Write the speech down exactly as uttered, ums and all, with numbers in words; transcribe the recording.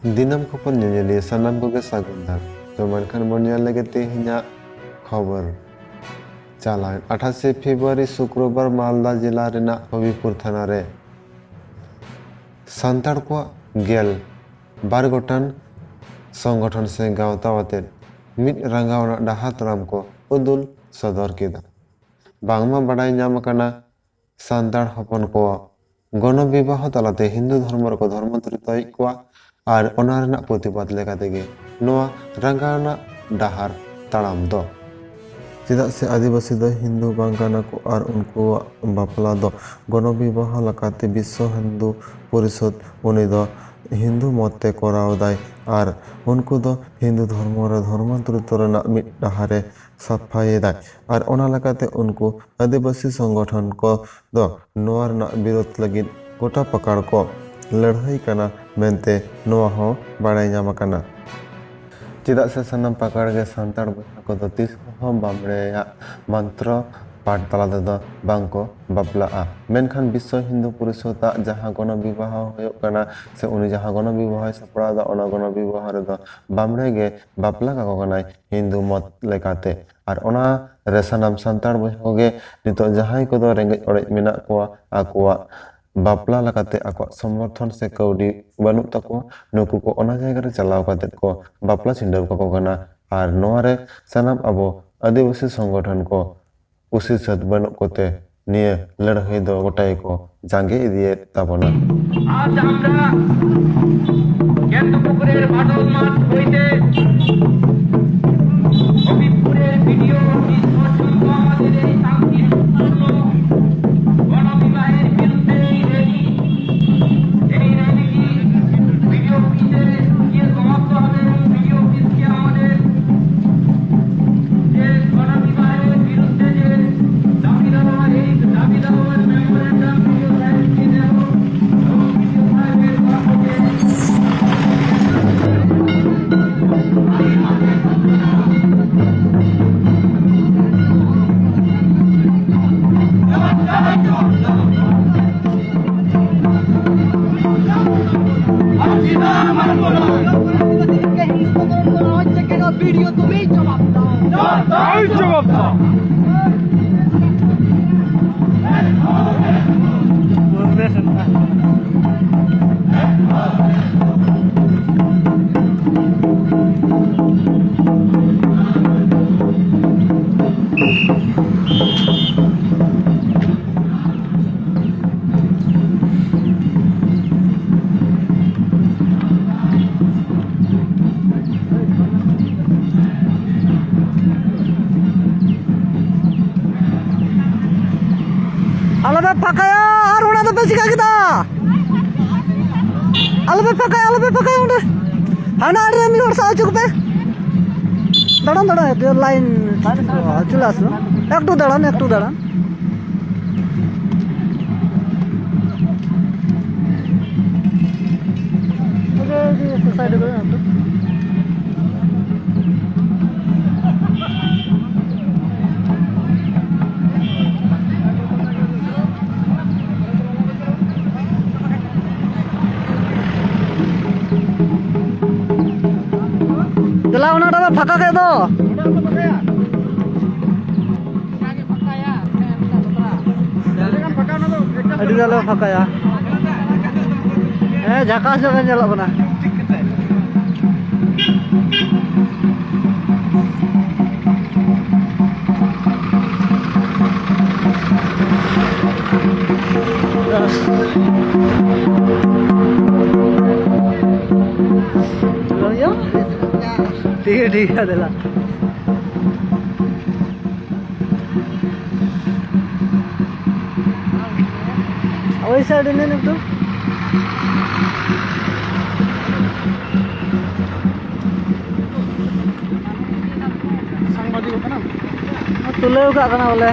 ᱫᱤᱱᱟᱹᱢ ᱠᱷᱚᱵᱚᱨ ᱧᱮᱧᱮᱞᱤᱭᱟᱹ ᱥᱟᱱᱟᱢ ᱠᱚᱜᱮ ᱥᱟᱹᱜᱩᱱ ᱫᱟᱨᱟᱢ᱾ ᱛᱚ ᱢᱮᱱᱠᱷᱟᱱ ᱵᱚᱱ ᱧᱮᱞ ᱞᱮᱜᱮ ᱛᱮᱦᱮᱧᱟᱜ ᱠᱷᱚᱵᱚᱨ᱾ ᱪᱟᱞᱟᱣᱮᱱ ᱟᱴᱷᱟᱥᱮ ᱯᱷᱮᱵᱨᱩᱣᱟᱨᱤ ᱥᱩᱠᱨᱚᱵᱟᱨ ᱢᱟᱞᱫᱟ ᱡᱮᱞᱟ ᱨᱮᱱᱟᱜ ᱦᱚᱵᱤᱯᱩᱨ ᱛᱷᱟᱱᱟ ᱨᱮ ᱥᱟᱱᱛᱟᱲ ᱠᱚᱣᱟᱜ ᱜᱮᱞ ᱵᱟᱨ ᱜᱚᱴᱟᱝ ᱥᱚᱝᱜᱚᱴᱷᱚᱱ ᱥᱮ ᱜᱟᱶᱛᱟ ᱟᱛᱮᱫ ᱢᱤᱫ ᱨᱟᱸᱜᱟᱣ ᱟᱱᱟᱜ ᱰᱟᱦᱟᱨ ᱛᱟᱲᱟᱢ ᱠᱚ ᱩᱫᱩᱞ ᱥᱚᱫᱚᱨ ᱠᱮᱫᱟ᱾ ᱵᱟᱝᱢᱟ ᱵᱟᱰᱟᱭ ᱧᱟᱢ ᱟᱠᱟᱱᱟ, ᱥᱟᱱᱛᱟᱲ ᱦᱚᱯᱚᱱ ᱠᱚ ᱜᱚᱱᱚ ᱵᱤᱵᱟᱦᱚ ᱛᱟᱞᱟᱛᱮ ᱦᱤᱱᱫᱩ ᱫᱷᱚᱨᱢᱚ ᱨᱮᱠᱚ ᱫᱷᱚᱨᱢᱚ ᱛᱚᱨᱤᱛᱚᱭᱮᱫ ᱠᱚᱣᱟ ᱟᱨ ᱚᱱᱟ ᱨᱮᱱᱟᱜ ᱯᱨᱚᱛᱤᱵᱟᱫ ᱞᱮᱠᱟ ᱛᱮᱜᱮ ᱱᱚᱣᱟ ᱨᱟᱸᱜᱟᱣ ᱟᱱᱟᱜ ᱰᱟᱦᱟᱨ ᱛᱟᱲᱟᱢ ᱫᱚ᱾ ᱪᱮᱫᱟᱜ ᱥᱮ ᱟᱹᱫᱤᱵᱟᱹᱥᱤ ᱫᱚ ᱦᱤᱱᱫᱩ ᱵᱟᱝ ᱠᱟᱱᱟ ᱠᱚ ᱟᱨ ᱩᱱᱠᱩᱣᱟᱜ ᱵᱟᱯᱞᱟ ᱫᱚ ᱜᱚᱱᱚ ᱵᱤᱵᱟᱦᱚ ᱞᱮᱠᱟᱛᱮ ᱵᱤᱥᱥᱚ ᱦᱤᱱᱫᱩ ᱯᱚᱨᱤᱥᱚᱫᱽ ᱩᱱᱤ ᱫᱚ ᱦᱤᱱᱫᱩ ᱢᱚᱛ ᱛᱮ ᱠᱚᱨᱟᱣ ᱫᱟᱭ ᱟᱨ ᱩᱱᱠᱩ ᱫᱚ ᱦᱤᱱᱫᱩ ᱫᱷᱚᱨᱢᱚ ᱨᱮ ᱫᱷᱚᱨᱢᱟᱱᱛᱚᱨᱤᱛᱚ ᱨᱮᱱᱟᱜ ᱢᱤᱫ ᱰᱟᱦᱟᱨᱮ ᱥᱟᱯᱷᱟᱭᱮᱫᱟᱭ ᱟᱨ ᱚᱱᱟ ᱞᱮᱠᱟᱛᱮ ᱩᱱᱠᱩ ᱟᱹᱫᱤᱵᱟᱹᱥᱤ ᱥᱚᱝᱜᱚᱴᱷᱚᱱ ᱠᱚ ᱫᱚ ᱱᱚᱣᱟ ᱨᱮᱱᱟᱜ ᱵᱤᱨᱳᱫ ᱞᱟᱹᱜᱤᱫ ᱜᱚᱴᱟ ᱯᱟᱠᱟᱲ ᱠᱚ ᱞᱟᱹᱲᱦᱟᱹᱭ ᱠᱟᱱᱟ ᱢᱮᱱᱛᱮ ᱱᱚᱣᱟ ᱦᱚᱸ ᱵᱟᱲᱟᱭ ᱧᱟᱢ ᱟᱠᱟᱱᱟ᱾ ᱪᱮᱫᱟᱜ ᱥᱮ ᱥᱟᱱᱟᱢ ᱯᱟᱠᱟᱲ ᱜᱮ ᱥᱟᱱᱛᱟᱲ ᱵᱚᱭᱦᱟ ᱠᱚᱫᱚ ᱛᱤᱥ ᱦᱚᱸ ᱵᱟᱢᱲᱮᱭᱟᱜ ᱢᱚᱱᱛᱨᱚ ᱯᱟᱴ ᱛᱟᱞᱟ ᱛᱮᱫᱚ ᱵᱟᱝ ᱠᱚ ᱵᱟᱯᱞᱟᱜᱼᱟ᱾ ᱢᱮᱱᱠᱷᱟᱱ ᱵᱤᱥᱥᱚ ᱦᱤᱱᱫᱩ ᱯᱚᱨᱤᱥᱚᱫᱟᱜ ᱡᱟᱦᱟᱸ ᱜᱚᱱᱚ ᱵᱤᱵᱟᱦᱚ ᱦᱩᱭᱩᱜ ᱠᱟᱱᱟ ᱥᱮ ᱩᱱᱤ ᱡᱟᱦᱟᱸ ᱜᱚᱱᱚ ᱵᱤᱵᱟᱦᱚᱭ ᱥᱟᱯᱲᱟᱣ ᱮᱫᱟ, ᱚᱱᱟ ᱜᱚᱱᱚ ᱵᱤᱵᱟᱦᱚ ᱨᱮᱫᱚ ᱵᱟᱢᱲᱮ ᱜᱮ ᱵᱟᱯᱞᱟ ᱠᱟᱠᱚ ᱠᱟᱱᱟᱭ ᱦᱤᱱᱫᱩ ᱢᱚᱛ ᱞᱮᱠᱟᱛᱮ᱾ ᱟᱨ ᱚᱱᱟ ᱨᱮ ᱥᱟᱱᱟᱢ ᱥᱟᱱᱛᱟᱲ ᱵᱚᱭᱦᱟ ᱠᱚᱜᱮ ᱱᱤᱛᱚᱜ ᱡᱟᱦᱟᱸᱭ ᱠᱚᱫᱚ ᱨᱮᱸᱜᱮᱡ ᱚᱲᱮᱡ ᱢᱮᱱᱟᱜ ᱠᱚᱣᱟ, ᱟᱠᱚᱣᱟᱜ ᱵᱟᱯᱞᱟ ᱞᱮᱠᱟᱛᱮ ᱟᱠᱚᱣᱟᱜ ᱥᱚᱢᱚᱨᱛᱷᱚᱱ ᱥᱮ ᱠᱟᱹᱣᱰᱤ ᱵᱟᱹᱱᱩᱜ ᱛᱟᱠᱚᱣᱟ, ᱱᱩᱠᱩ ᱠᱚ ᱚᱱᱟ ᱡᱟᱭᱜᱟ ᱨᱮ ᱪᱟᱞᱟᱣ ᱠᱟᱛᱮ ᱠᱚ ᱵᱟᱯᱞᱟ ᱪᱷᱤᱰᱟᱹᱣ ᱠᱟᱠᱚ ᱠᱟᱱᱟ᱾ ᱟᱨ ᱱᱚᱣᱟ ᱨᱮ ᱥᱟᱱᱟᱢ ᱟᱵᱚ ᱟᱹᱫᱤᱵᱟᱹᱥᱤ ᱥᱚᱝᱜᱚᱴᱷᱚᱱ ᱠᱚ ᱠᱩᱥᱤ ᱥᱟᱹᱛ ᱵᱟᱹᱱᱩᱜ ᱠᱚᱛᱮ ᱱᱤᱭᱟᱹ ᱞᱟᱹᱲᱦᱟᱹᱭ ᱫᱚ ᱜᱚᱴᱟ ᱜᱮᱠᱚ ᱡᱟᱸᱜᱮ ᱤᱫᱤᱭᱮᱫ ᱛᱟᱵᱚᱱᱟ। আজ আমরা কেন্দ্রপুকুরের বাদল মাঠ হইতে হবিপুরের ভিডিও অফিস পর্যন্ত আমাদের এই শান্তিপূর্ণ গণবিবাহের বিরুদ্ধে এই র্যালি, এই র্যালিটি ভিডিও অফিসে গিয়ে সমাপ্ত হবে এবং ভিডিও অফিসকে আমাদের যে গণবিবাহের বিরুদ্ধে যে দাবি দাওয়া, এই দাবি দাওয়ার মেমোরেন্ডাম ভিডিও সাহেবকে দেব এবং ভিডিও সাহেবের তরফ থেকে ᱤᱭᱟᱹ ᱛᱚᱵᱮᱭ ᱡᱚᱵᱟᱵ ᱫᱟ᱾ ᱟᱭ ᱡᱚᱵᱟᱵ ᱫᱟ᱾ ᱟᱞᱚᱯᱮ ᱯᱷᱟᱸᱠᱟᱭᱟ, ᱟᱨ ᱚᱱᱟ ᱫᱚᱯᱮ ᱪᱤᱠᱟ ᱠᱮᱫᱟ? ᱟᱞᱚᱯᱮ ᱯᱷᱟᱸᱠᱟᱭᱟ, ᱟᱞᱚᱯᱮ ᱯᱷᱟᱸᱠᱟᱭᱟ ᱚᱸᱰᱮ᱾ ᱦᱟᱱᱟ ᱟᱲᱮ ᱨᱮ ᱢᱤᱫ ᱦᱚᱲ ᱥᱟᱵ ᱦᱚᱪᱚ ᱠᱚᱯᱮ᱾ ᱫᱟᱬᱟᱱ, ᱫᱟᱬᱟᱱ, ᱞᱟᱭᱤᱱ ᱪᱚᱞᱮ ᱟᱥᱚ᱾ ᱮᱠᱴᱩ ᱫᱟᱬᱟᱱ, ᱮᱠᱴᱩ ᱫᱟᱬᱟᱱ᱾ ᱫᱮᱞᱟ, ᱚᱱᱟ ᱰᱟᱵᱟ ᱯᱷᱟᱸᱠᱟ ᱠᱮᱫ ᱫᱚ᱾ ᱟᱹᱰᱤ ᱜᱟᱱ ᱞᱮ ᱯᱷᱟᱸᱠᱟᱭᱟ᱾ ᱦᱮᱸ, ᱡᱷᱟᱠᱟᱥ ᱧᱚᱜ ᱜᱮ ᱧᱮᱞᱚᱜ ᱠᱟᱱᱟ᱾ ᱴᱷᱤᱠ ᱜᱮᱭᱟ, ᱴᱷᱤᱠ ᱜᱮᱭᱟ, ᱫᱮᱞᱟ᱾ ᱳᱭ ᱥᱟᱭᱤᱰ ᱨᱮ ᱱᱤᱛᱚᱜ ᱥᱟᱝᱵᱟᱫᱤᱠ ᱠᱟᱱᱟ᱾ ᱛᱩᱞᱟᱹᱣ ᱠᱟᱜ ᱠᱟᱱᱟ ᱵᱚᱞᱮ᱾